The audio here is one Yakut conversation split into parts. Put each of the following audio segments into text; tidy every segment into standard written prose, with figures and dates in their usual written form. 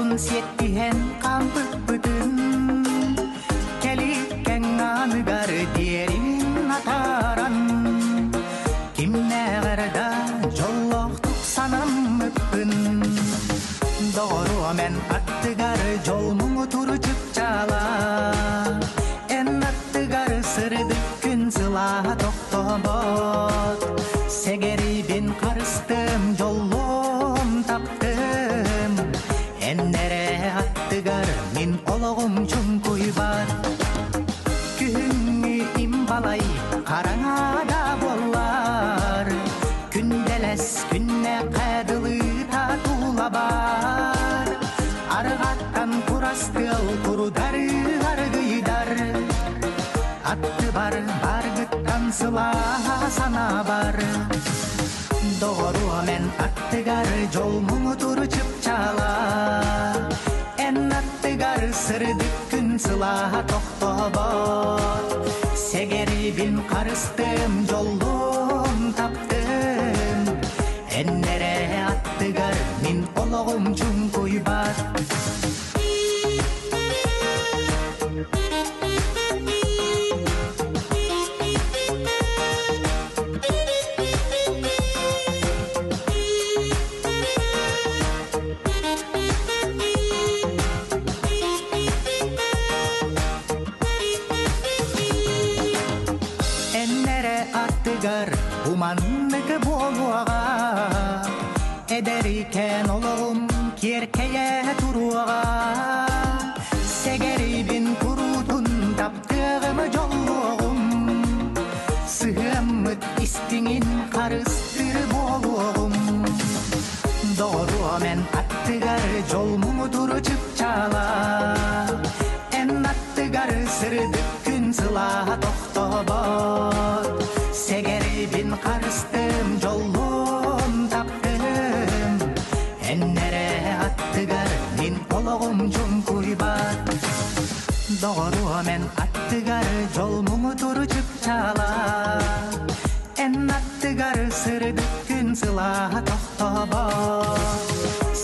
Устун сиэттиһэн хаампыппытын Кэликкэҥ ааныгар диэрин атааран Кимнээҕэр да дьоллоохтук санаммыппын Доҕоруом эн аттыгар дьол муҥутуур чыпчаала Эн аттыгар сырдык күн сылааһа тохтобот Сэгэрибин харыстым дьоллуом таптым Эн эрэ аттыгар мин олоҕум чуҥкуйбат Күһүҥҥү им балай хараҥа да буоллар Күндэлэс күннэххэ дылыта тулабар Арҕаттан курас тыал курудары аргыйдар Аттыбар баргыттан сылааһа санаабар Доҕоруом эн аттыгар дьол муҥутуур чыпчаала Эн аттыгар сырдык күн сылааһа тохтобот Сэгэрибин харыстым дьоллуом таптым Эн эрэ аттыгар мин олоҕум чуҥкуйбат Эннэрэ аттыгар уманнык буолуоҕа Эдэрикээн олоҕум киэркэйэ туруоҕа Сэгэрибин куруутун таптыаҕым дьоллуоҕум Сыһыаммыт истиҥин харыстыыр буолуоҕум Доҕоруом эн аттыгар дьол муҥутуур чыпчаала Эн аттыгар сырдык күн сылааһа тохтобот Сэгэрибин харыстым дьоллуом таптым Эн эрэ аттыгар мин олоҕум чуҥкуйбат Доҕоруом эн аттыгар дьол муҥутуур чыпчаала Эн аттыгар сырдык күн сылааһа тохтобот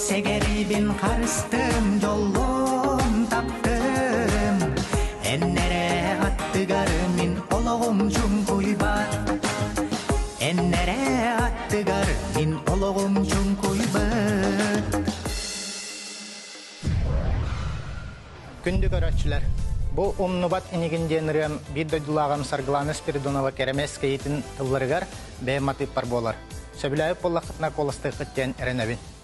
Сэгэрибин харыстым дьоллуом таптым Эн эрэ аттыгар мин олоҕум чуҥкуйбат Эн эрэ аттыгар мин олоҕум чуҥкуйбат Күндү көрөөччүлэр, бу Умнубат инигин диэн ырыам биир дойдулааҕым Саргылана Спиридонова кэрэмэс кэйиитин тылларыгар бэйэм матыыппар буолар. Сөбүлээбит буоллаххытына куоластыаххыт диэн эрэнэбин.